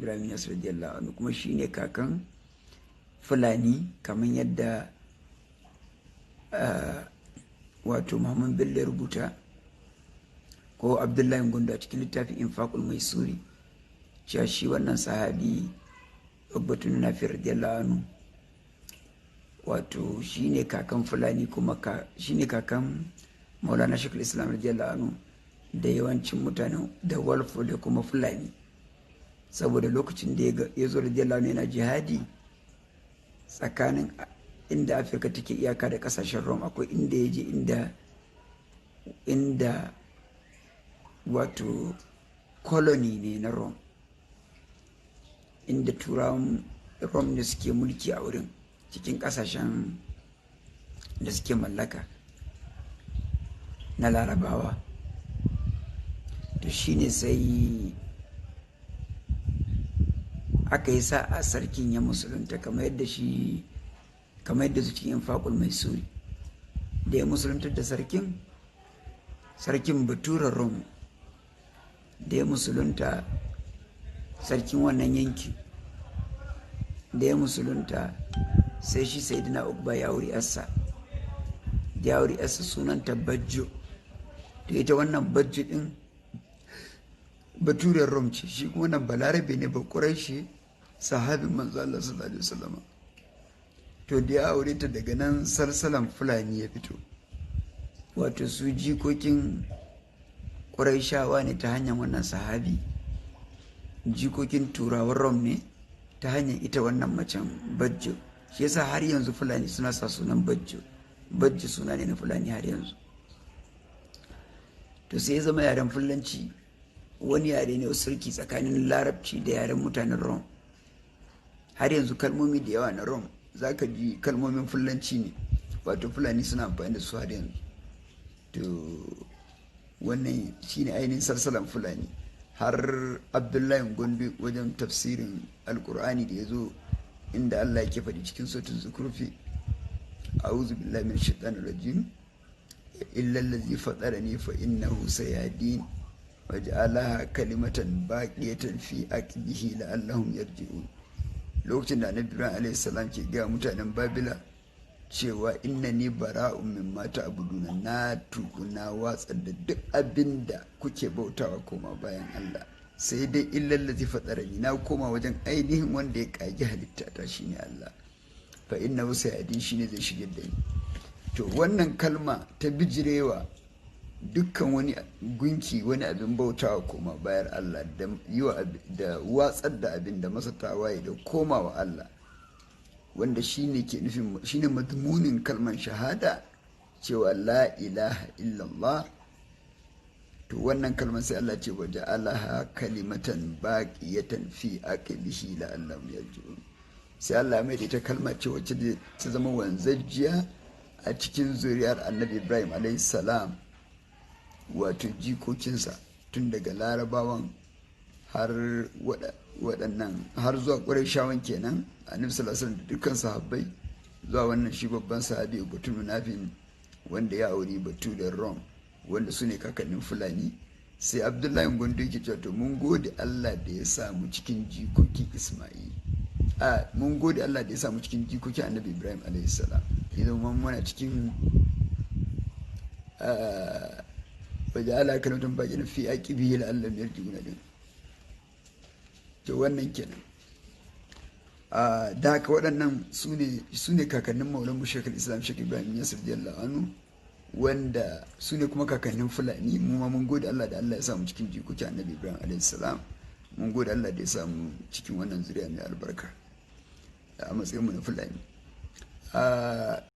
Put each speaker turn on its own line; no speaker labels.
Ibrahim Inyas radiyallahu anhu, kuma shine kakan Fulani, kamar yadda wato Muhammad Bello ya rubuta ko Abdullahi Gondo a cikin littafin Infaqul Maisuri, cewa shi wannan sahabi Uqbatu bin Nafi radiyallahu anhu wato shine kakan Fulani, kuma shine kakan Maulana Sheikhul Islam radiyallahu anhu da yawancin mutanen da Walfo da kuma Fulani. Saboda lokacin da ya zo radiyallahu anhu yana jihadi tsakanin inda Afirka take iyaka da kasashen Rome, akwai inda ya je inda wato colony ne na Rome, inda Turawan Rome ne suke mulki a wurin, cikin kasashen da suke mallaka na Larabawa. To shine sai aka yi sa'a sarkin ya musulunta, kamar yadda shi, kamar yadda su cikin Infaqul Maisuri. Da ya musulunta da sarkin, sarkin baturen Rome da ya musulunta, sarkin wannan yankin da ya musulunta, sai shi Sayyidina Ukba ya auri yarsa. Da ya auri yarsa, sunanta Bajjo. To ita wannan Bajjo din baturen Rom ce, shi kuma wannan Balarabe ne, Baƙuraishi, sahabin Manzo Allah sallallahu alaihi wasallam. To da ya aure ta, daga nan salsalan Fulani ya fito, wato su jikokin Ƙuraishawa ne ta hanyar wannan sahabi, jikokin Turawan Rom ne ta hanyar ita wannan macen Bajjo. Shi yasa har yanzu Fulani suna sa sunan Bajjo. Bajjo suna ne na Fulani har yanzu. To sai ya zama yaren Fulanci wani yare ne sarki tsakanin Larabci da yaren mutanen Rom. Har yanzu kalmomi da yawa na Rom za ka ji kalmomin Fulanci ne, wato Fulani suna amfani da su har yanzu. To wannan shine ainihin salsalan Fulani. Har Abdullahi Gombe wajen tafsirin Alkur'ani, da ya zo inda Allah yake faɗi cikin Suratul Zukhrufi: "A'udhu billahi minash shaitanir rajim, illa allazi fatarani fa innahu sayahdin wa ja'alaha kalimatan baqiyatan fi aqibihi la'allahum yarji'un." Lokacin da Annabi Ibrahim alayhi salam ke ga mutanen Babila cewa "Innani bara'un mimma ta'buduna", na tuku na watsar da duk abin da kuke bautawa koma bayan Allah, sai dai "illa allazi fatarani", na koma wajen ainihin wanda ya kagi halitta ta, shine Allah, "fa innahu sayahdin", shine zai shige da ni. To wannan kalma ta bijirewa dukkan wani gunki, wani abin bautawa koma bayan Allah, da yiwa da watsar da abin da masa tawaye da komawa Allah, wanda shine ke nufin, shine madmunin kalman shahada, cewa la ilaha illallah. To wannan kalmar sai Allah ce "wa ja'alaha kalimatan baqiyatan fi aqibihi la'allahum yarji'un". Sai Allah mai da ita kalma ce wacce ta zama wanzajjiya a cikin zuriyar Annabi Ibrahim alayhi salam, wato jikokinsa, tun daga Larabawan har waɗannan har zuwa Ƙurayshawan kenan, Annabi sallallahu alaihi da dukkan sahabbai, zuwa wannan shi babban sahabi Batun Munafin wanda ya auri Baturen Rom, wanda su ne kakannin Fulani. Sai Abdullahi Gondo yake cewa to mun gode Allah da ya sa mu cikin jikokin Ismail, a mun gode Allah da ya sa mu cikin jikokin Annabi Ibrahim alayhi salam, idan mun muna cikin "waja'ala kalimatan baqiyatan fi aqibihi la'allahum yarji'un" din. To wannan kenan. Da haka waɗannan su ne kakannin Maulan mu Sheikhul Islam Sheikh Ibrahim Inyas radiyallahu anhu, wanda su ne kuma kakannin Fulani. Mu ma mun gode Allah da Allah ya samu cikin jikokin Annabi Ibrahim alayhi salam. Mun gode Allah da ya samu cikin wannan zuriya mai albarka a matsayin mu na Fulani.